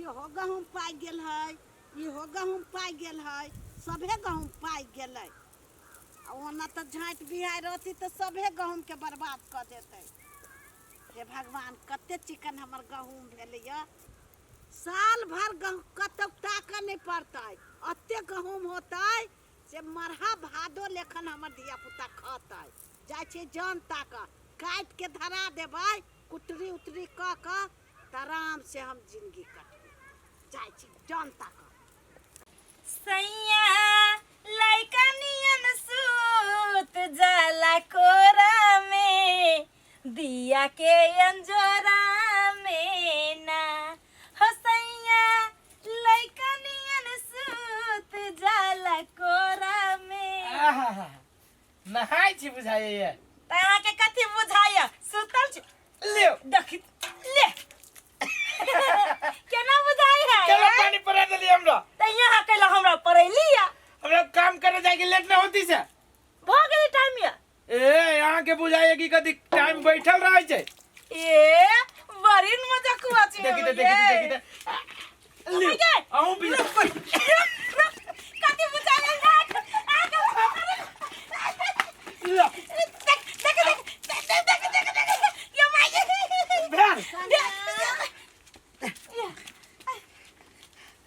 इहो गहूँम पाकि गेल है, इहो गहूँम पाकि गेल है, सभे गहूँम पाकि गेलै। आ ओना तऽ झाँटि बिहाड़ि रहती तऽ सभे गहूँमके बर्बाद कऽ देतै। हे भगवान, कते चिकन हमर गहूँम भेलैए। साल भरि गहूँ कतौ ताकऽ नहि पड़तै, एते गहूँम होतै से मरहा भादो लेखन हमर धियापुता खतै। जाइ छियै जन ताकऽ, काटिके धरा देबै, कुटरी उटरी कऽ कऽ तऽ आराम से हम जिंदगी कटबै। जाइ छी जन ताकऽ। सैया लइका नियन सूत जाला कोरा में, दिया के अंजोरा में ना। हो सैया लइका नियन सूत जाला कोरा में। आहा, नहाय छी बुझाइए। त अहाँके कथी बुझाइए? सुतल छी। ले देखी ले केना बुझाइ है? केना पानी पड़ा देली हमरा? त यहाँ कैला हमरा पड़ैली या? हमरा काम करे जाके लेट ना होती से भ गेलै टाइम या। ए अहाँ के बुझाइए कि कथी टाइम बैठल रहै छै? ए बड़ी मजा कुआ छी। देखी ते, देखी ते, देखी ते, ले अहूँ भी। कथी बुझाइ है? ले। देख देख देख देख देख देख देख, ये माई भेल।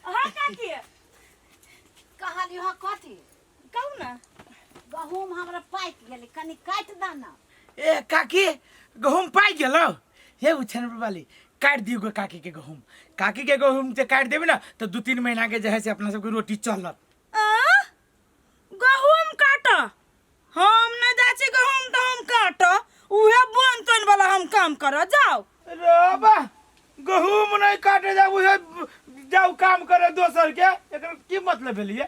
हाँ काकी। कहलियो हँ कथी? कहू ना। गहूँम हमरा पाकि गेलै, कनि काटि दऽ ने। ए काकी, गहूम पाकि गेलौ? हे उछन वाली, काटि दियौ गे काकी के गहूम। काकी के गहूम जे काटि देबै ने तऽ 2-3 महीना के जे है से अपना सबके रोटी चलत। आ? गहूम काट हम नहि जाइ छी। गहूम तऽ हम काट उहे बोन तोन वाला हम काम कर जाओ। रे बा, गहूम नहीं काटे जाऊ, उहे जाऊ काम करे दोसर के। एकर की मतलब भेलिए?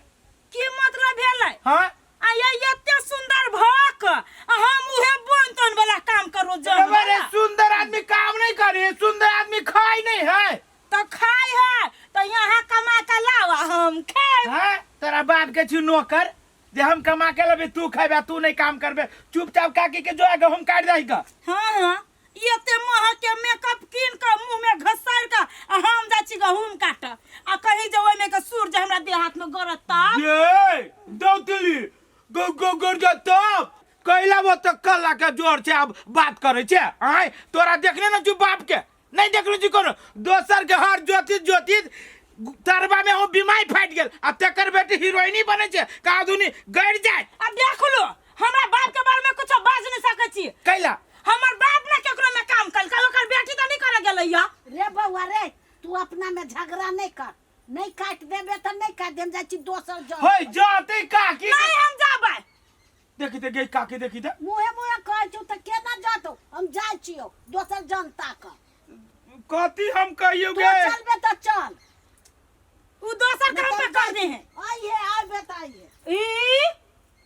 की मतलब भेलै? हाँ। आ ये एते सुंदर भक आ हम उहे बोन तोन वाला काम करू जन रे बा रे, वाला। सुंदर आदमी काम नहीं करे, सुंदर आदमी खाई नहीं है। तो खाई है तो यहाँ कमा के लावा, हम खाए। हाँ, तोरा बाप के छु नौकर जे हम कमा के लेबे तू खेबे, तू नहीं काम करबे? चुपचाप काकी के जो है गहूम काट दही का। हाँ हाँ, एते महग के मेकअप कीन के मुंह में घसार के आ हम जाइ छी गहूम काट, आ कहीं जे ओहिमे के सूरज हमरा देह हाथ में गरत तब? ये दौतली गो गो गो जा तब कैला वो तो कला के जोर से अब बात करे छे। आय तोरा देखने न छु बाप के नहीं देखलु छी कोनो दोसर के हर ज्योतिष ज्योतिष तरबा में हम बीमारी फाटि गेल आ तेकर बेटी हीरोइनी बने छे का आधुनी गड़ जाए। आ देख लो, हमरा बाप के बारे में कुछ बाज नहीं सकै छी। कैला? हमर बाप ने केकरो में काम कल ओकर बेटी त नहीं करे गेलै या। रे बौआ रे, तू अपना में झगड़ा नहीं कर। नहीं काट देबे त नहीं काट देम, जाइ छी दोसर जगह। होय जाते काकी। नहीं, हम जाबै। देखी ते गे काकी, देखी ते। मुहे मुहे कहै छौ तऽ केना जतौ? हम जाइ छियौ दोसर जनता के। कथी हम कहियौ तू गे? चलबे तऽ चल। उ दोसर काम पे कर दे है। आइहे, आबे तऽ आइहे। ई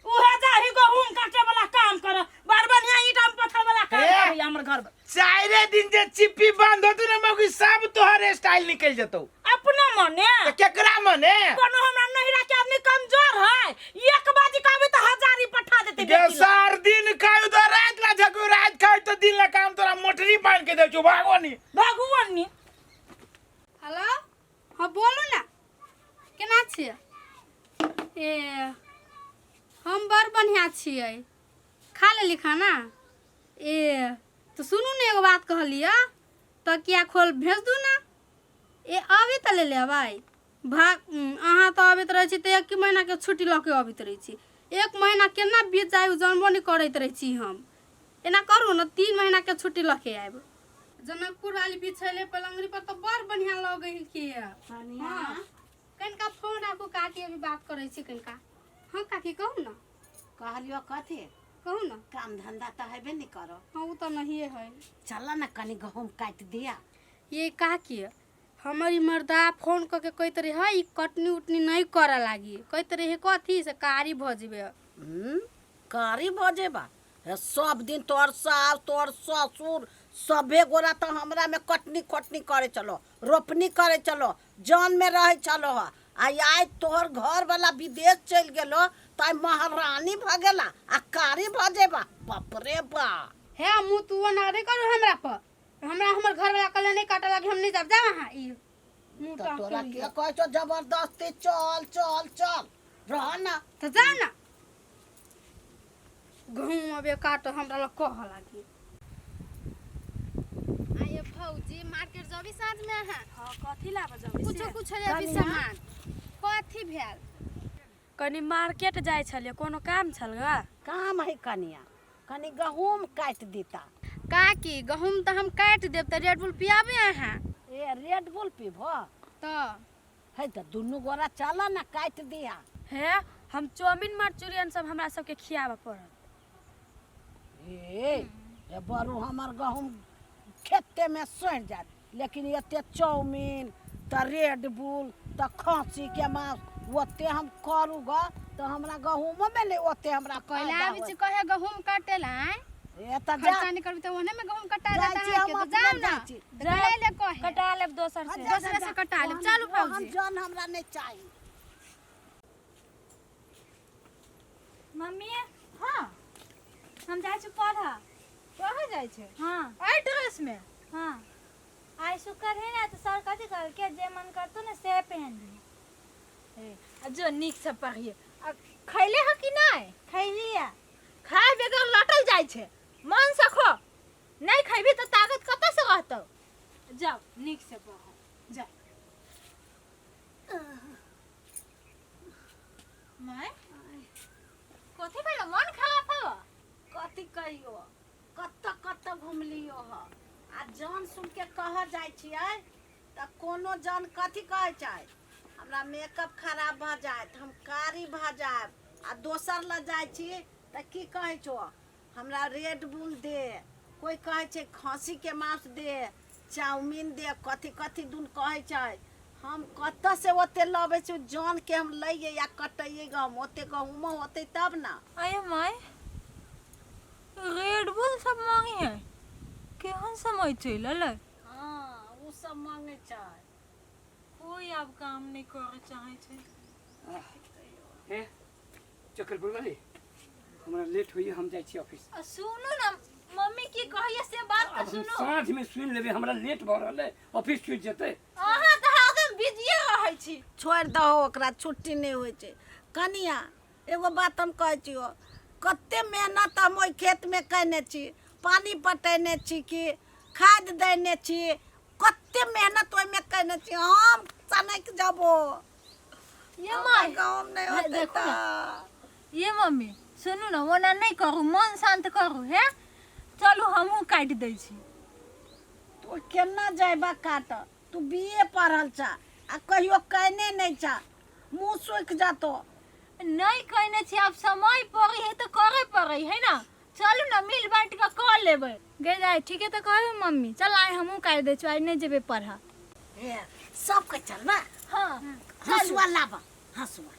उहे जाही गहूम काटे वाला काम कर, बार बढ़िया ईटा में पत्थर वाला काम ए! कर हमर घर में। चारे दिन जे चिप्पी बंद होतौ ने मौगी, सब तोहर स्टाइल निकल जतौ। अपना मने? तऽ केकरा मने? कोनो हमरा नहिरा के आदमी कमजोर है? एक बाजी कहबे तऽ हजारी पठा देते गे बेटी ला। सार दिन खायो तो रात ला झकू, रात खायो तो दिन ला काम। तोरा मोटरी बांध के दै छौ, भागो नी। भगवान नी। हेलो, हाँ बोलू ना, केना छियै? ए हम बड़ बढ़िआँ छियै। खा लेली खाना? ए तऽ सुनू ने, एगो बात कहलियै, तकिया खोल भेज दू ने। ए अभी तऽ ले लेबै भाग। अहाँ तऽ अबैत रहै छी तऽ एक महीनाके छुट्टी लऽ के अबैत रहै छी। एक महीना केना बीत जाइ ओ जानबो नहि करैत रहै छी हम। एना करू ने, 3 महीनाके छुट्टी लऽ के आयब। जनकपुर वाली बिछैले पलंगरी पर तऽ बड़ बढ़िआँ लगै है के। कनिया। हाँ, कनिका फोन राखू काकी, अभी बात करै छी कनिका। हाँ काकी, कहू ने। कहलियो कथी? कहू ने। काम धंधा तऽ हेबे नहीं करो। हाँ, ओ तऽ नहिए है। चल ने, कनि गहूम काटि दिया। ये काकी, हमर ई मर्दा फोन कऽ के कहैत रहे ई कटनी उटनी नहीं करऽ लागी, कहैत रहे कथी से कारी भऽ जेबै। कारी भऽ जेबा? हे, सब दिन तोहर सास तोहर ससुर सभे गोरा तऽ हमरा में कटनी खोटनी करे चलो, रोपनी करे चलो, जन में रहे चलो ह। आ आइ तोहर घर वाला विदेश चलि गेलो तऽ आइ महारानी भऽ गेला आ कारी भऽ जेबा? बाप रे बा। हे मुँह तू ओना नहि करू हमरा पर। हमरा हमर घरवाला कहले नहि काटऽ लागी, हम नहि जाब। जाब अहाँ ई मुँह तऽ टाँग तोरा करियौ। के कहै छौ जबरदस्ती चल चल चल रह ना तऽ जा ना गहूँम अबे काट हमरा लग कह लागी आये भौजी मार्केट जबी साँझ में अहाँ हाँ कथी लाबऽ जबै कुछो से? कुछो लेबी सामान कथी भेल कनी मार्केट जाइ छलियै कोनो काम छल ग काम है कनिया कनि गहूँम काटि दीता काकी गहूँम तऽ हम काटि देब तऽ रेड बुल पियाबे अहाँ ए रेड बुल पीबो तऽ है तऽ दुनू गोरा चल ना काटि दिया हे हम चाउमिन मंचूरियन सब हमरा सबके खियाबऽ पड़त ए ए बरू हमर गहूँम खेतेमे सड़ि जायत लेकिन एते चाउमीन तऽ रेड बुल तऽ खस्सीके मांस ओते हम करू ग तऽ हमरा गहूँमोमे नहि ओते हमरा पहिले फायदा आबै छी होत। कहे गहूँम काटे ला आँय? ए तऽ जा खर्चा नहीं करबी तऽ ओहने में गहूँम कटा जाइ देता छी अहाँके हम तऽ जाउ अपने ना जाइ छी। तऽ करै ले कहे कटा लेब दोसर हाँ, से जा, जा, दोसरे जा। से कटा लेब। ओहन- चलू ओहन भौजी। जन हमरा नहि चाही मम्मी हाँ हम जाइ छी पढ़ऽ पढ़े जाइ छै हाँ एहि ड्रेस में हाँ आइ शुक्र है ना तऽ सर कथी कहलकै जे मन करतौ ने से पहन लिहे ए, आ जो नीक से पढ़िए आ खैले ह कि नहि खैलियै खाय बगैर लटल जाइ छै मन से खो नहि खैबी तऽ ताकत कतऽ से रहतौ जाओ नीक से पढ़ो जा माय कथी भेलो मन खराब हव कथी कहियो कतऽ कतऽ घुमलियो ह आ जन सुन के कह जाइ छियै तऽ कोनो जन कथी कहै छै हमरा मेकअप खराब भऽ जायत हम कारी भऽ जायब आ दोसर लग जाइ छी तऽ की कहै छौ हमरा रेड बुल दे कोइ कहै छै खस्सीके मांस दे चाउमीन दे कथी कथी दुन कहै छै हम कतऽ से ओते लबै छी जनके हम लैयै आ कटैयै गहूँम ओते गहूँमो होतै तब ने अरे माय रेड बुल सब मांगे है केहन समय चलि एलै हँ ओ सब मांगै छै कोई आब काम नहि करे चाहे छै हे चक्रपुर वाली हमरा लेट होइए हम जाइ छी ऑफिस आ सुनू ने मम्मी की कहैया से बात आब तऽ हम सुनू साँझमे सुनि लेबै हमरा लेट भऽ रहल है ऑफिस छूटि जेतै अहाँ तऽ हरदम बिजिए रहै छी छोड़ि दहो ओकरा छुट्टी नहि होइ छै कनिया एगो बात हम कहै छियौ कते मेहनत हम ओहि खेतमे कयने छी पानि पटेने छी कि खाद देने छी कते मेहनत ओहिमे कयने छी हम सनकि जबो ये माय गाँव नहि हे, होतै देखू ने। तऽ ये मम्मी सुनू ने ओना नहि करू मन शान्त करू हे चलू हमहूँ काटि दै छी तू केना जयबा काटऽ तू बी ए पढ़ल छा आ कहियो कयने नहि छा मुँह सुखि जतो नहि कहने छी आब समय पड़ै है तऽ करे पड़ै है ना चलू ने मिल बाँटि कऽ कऽ लेबै गे दाइ ठीके तऽ कहबै मम्मी चल आइ हमहूँ काटि दै छियौ आइ नहि जेबै पढ़ऽ हे सबके चलबा हाँ हँसुआ लाबऽ हँसुआ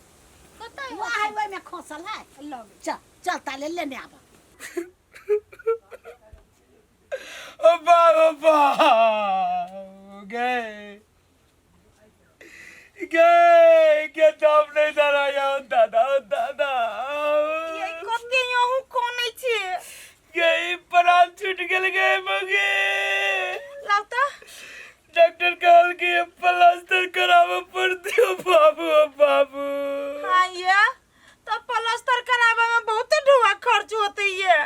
कतऽ वहाँ है ओहिमे खोसल है चल चल ताले लेने आबऽ ओ बाप ओ बाप गए गए के दाम नहीं धराया ओ दादा ओ दादा ये कते अहूँ कोनै छी गए प्राण छूट गेल गए मगे लाउ तऽ डॉक्टर कहल कि प्लास्टर कराबऽ पड़तै ओ बाबू ओ बाबू हाँ ये तऽ प्लास्टर कराबे में बहुते ढुआ खर्च होते ये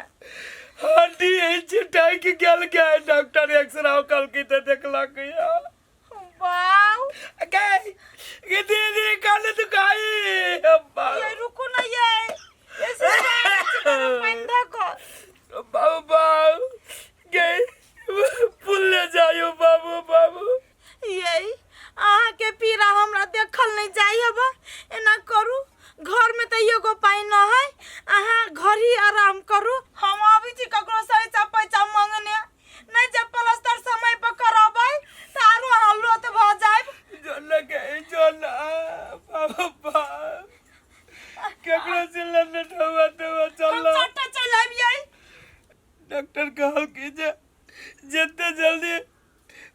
हड्डी छिटाई के गेल गए डॉक्टर एक्सरे कल की तऽ देखलक या वाओ गए ये धीरे धीरे काने दुखाई अब्बा ये रुकू ना ये ये पानि धऽ कऽ बाबू बाबू गए पुल ले जायो बाबू बाबू ये अहाँके पीड़ा हमरा देखल नहि जाइ हब एना करू घरमे तऽ एगो पानि न है अहाँ घर ही आराम करू हम अबै छी ककरो से ऐसा पैसा मंगने नहि जब प्लास्टर समय पर करबै तऽ आरो अहाँ लोथ भऽ जायब जो न गए जो न बाबू बाबू केकरो से लड़ने ढुआ ढुआ हम चल चट्टा चलि आबियै डॉक्टर कहल कि जे जते जल्दी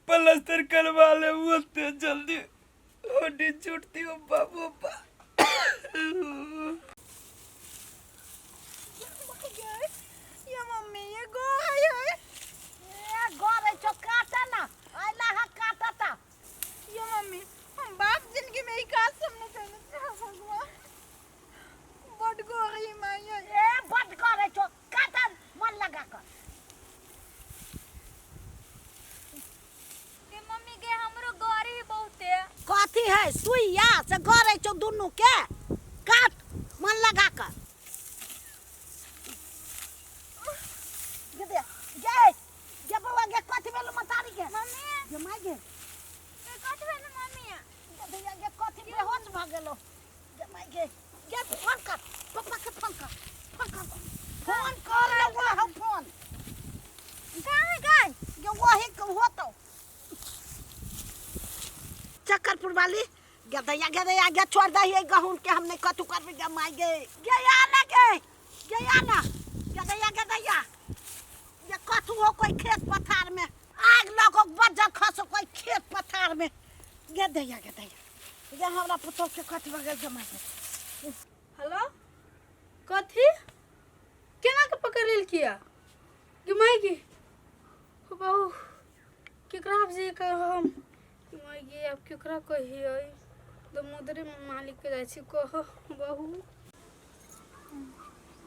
प्लास्टर करवा ले ओते जल्दी हड्डी छूटती हो बाबू बा ये मम्मी ये गो है है ए गरै छौ काटा ना अइला हा काटा ता ये मम्मी है सुइया से गड़ै छौ दुनू के काट मन लगा कऽ गे दे गे गे बौआ गे कथी भेलो मतारी के मम्मी गे माय गे कथी भेलो मम्मी गे भैया गे कथी बेहोश भऽ गेलो गे माय गे गे फोन कर पप्पा के फोन कर फोन कर फोन कर ले वो हम फोन कहाँ गए गे वही के होतो चक्करपुर वाली गदैया गदैया गे छोड़ दही गहूम के हम नहीं कथू करबे गे माय गे गे आना गे गे आना गदैया गदैया ये कथू हो कोई खेत पथार में आग लगो बज्जर खसो कोई खेत पथार में गदैया गदैया गे हमरा पुतोह के कथी भऽ गेल गे माय गे हेलो कथी केना के पकड़ लेलकिया गे माय गे हो बाबू केकरा आब जे कहम माय गे आब केकरा कहियै दमोदरे मालिक के जाइ छी कह बहू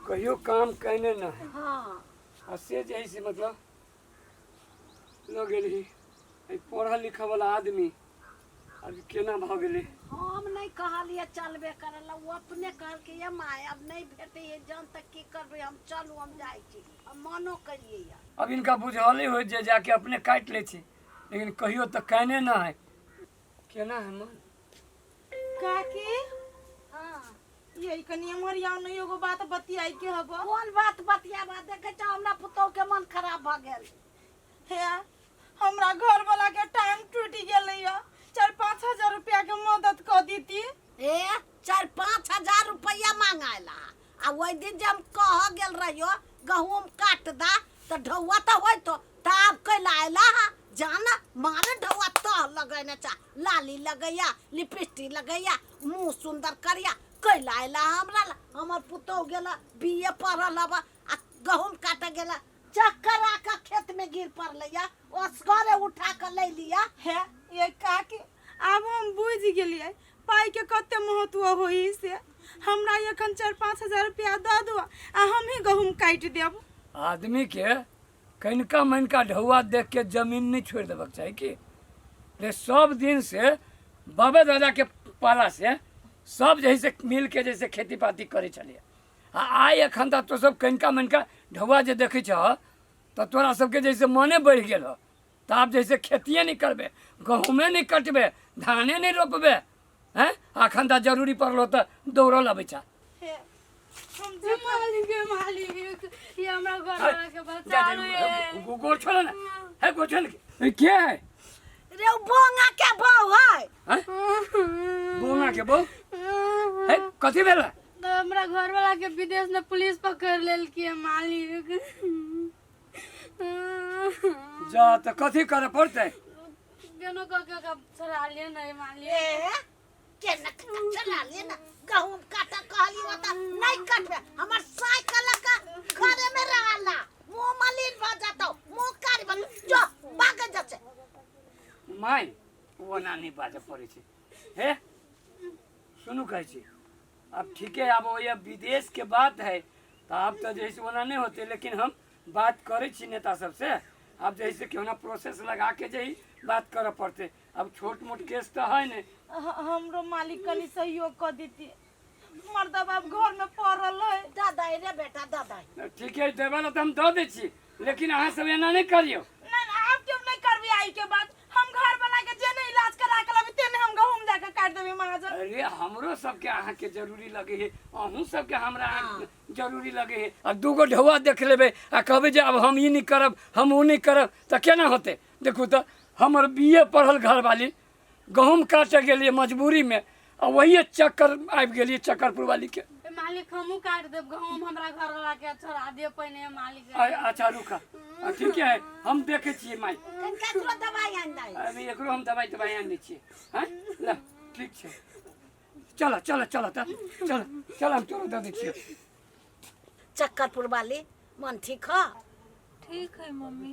कहियो काम कयने न है हाँ आ से जे है से मतलब लऽ गेलही एहि पढ़ल लिखल वाला आदमी आब केना भऽ गेलै हम नहीं कहलिए चलबे करे ला ओ अपने कहलकै ये माय अब नहीं भेटै है जन तक की करबै हम चलू हम जाइ छी हम मनो करिए या अब इनका बुझले होय जे जाके अपने काटि लै छी लेकिन कहियो तऽ कयने न है केना है मन काकी हाँ यही कनी एम्हर आउ ने एगो बात बतियाई के हबो कोन बात बतियाबा देखै छौ हमरा पुतोह के मन खराब भऽ गेल हे हमरा घर वाला के टांग टूटि गेलै या 4-5 हजार रुपया के मदद कऽ दीती। ए 4-5 हजार रुपया मांगायला आ ओहि दिन जे हम कह गेल रहियो गहूम काट दा तऽ ढौआ तऽ होइतो तऽ आब कैला अयला हा जान मारे ढौआ तह लगेने चा लाली लगैया लिपस्टिक लगैया मुँह सुंदर करिया कैला अयला हमरा ला हमर पुतोह गेला बी ए पढ़ल हब आ गहूम काटे गेला चक्कर आके खेत में गिर पड़लैया असगरे उठा के ले लिया। हे ये काकी आब हम बुझि गेलियै पाइ के कते महत्व होई से हमरा एखन 4-5 हजार रुपया दऽ दो आ हमही गहूम काटि देब। आदमी के कनिका मनिका ढौआ देख के जमीन नहीं छोड़ देबक चाही की रे सब दिन से बाबे दादा के पाला से सब जैसे मिल के जैसे खेती पाती करे छलिए आ आइ एखन तक तो सब कनिका मनिका ढौआ जे देखै छह तऽ तोरा सबके जैसे मने बढ़ि गेल हऽ तऽ आब जैसे खेतिए नहि करबै गहूमे नहि कटबै धाने नहि रोपबै हैं एखन तऽ जरूरी पड़लो तऽ दौड़ल अबै छह। हे हम जे मालिक हे मालिक ये हमरा घर वाला के बचा लो ये। गोड़ छोड़ ना है गोड़ छोड़ के के है? रे उ बोंगा के बहू है। हैं? बोंगा के बहू है कथी भेल? तो हमरा घर वाला के विदेश में पुलिस पकड़ लेलकी है मालिक। जा तऽ कथी करे पड़तै? केनो कह के ओकरा छोड़ा लिए नहीं मालिक। ए के न चला ले ना गहूम काट कहली ओता नहीं कटबे हमर साइकिल का घरे में रहला मुंह मलिन भ जातो मुंह कारी बन जो भाग जसे। माय ओना नहि बाजऽ पड़ै छै हे सुनू कहै छी अब ठीके आब वो विदेश के बात है तो आब तो जैसे ओना नहीं होते लेकिन हम बात करै छी नेता सबसे आब जैसे कि ओना प्रोसेस लगा के जे ही बात करऽ पड़तै अब छोट मोट केस तऽ है नहीं। हमरो मालिक कनी सहयोग कऽ देती मर्दा बाप घर में पड़ल है। दादा रे बेटा दादा। ठीक है देबै ला तऽ हम दऽ दै छी लेकिन अहाँ सब एना नहीं करियौ। नहीं नहीं आब क्यों नहीं करबी आई के बाद हम घर वाला के जेने इलाज करा के लाबी तेने हम गहूम जाके काट देबी महाजन। अरे हमरो सबके अहाँके जरूरी लगे है अहूँ सबके हमरा जरूरी लगे है आ दूगो ढौआ देख लेबै आ कहबै जे आब हम ई नहि करब हम ओ नहि करब तऽ केना होतै? देखू तऽ हमर बी ए पढ़ल घरवाली गहूम काटऽ गेलियै मजबूरीमे आ वही चक्कर आबि गेलियै चक्करपुर वालीके। ए मालिक हमहूँ काटि देब गहूम हमरा घर वाला के छोड़ा दिअ पहिने मालिक। अच्छा रुका ठीक है हम देखै छियै माय। ककरो दवाई आनि दै। अभी एकरो हम दवाई तवाई आनि दै छियै हैं ल ठीक छै चल चल चल तऽ चल चल हम तोरो दऽ दै छियौ। चक्करपुर वाली मन ठीक है? ठीक है मम्मी।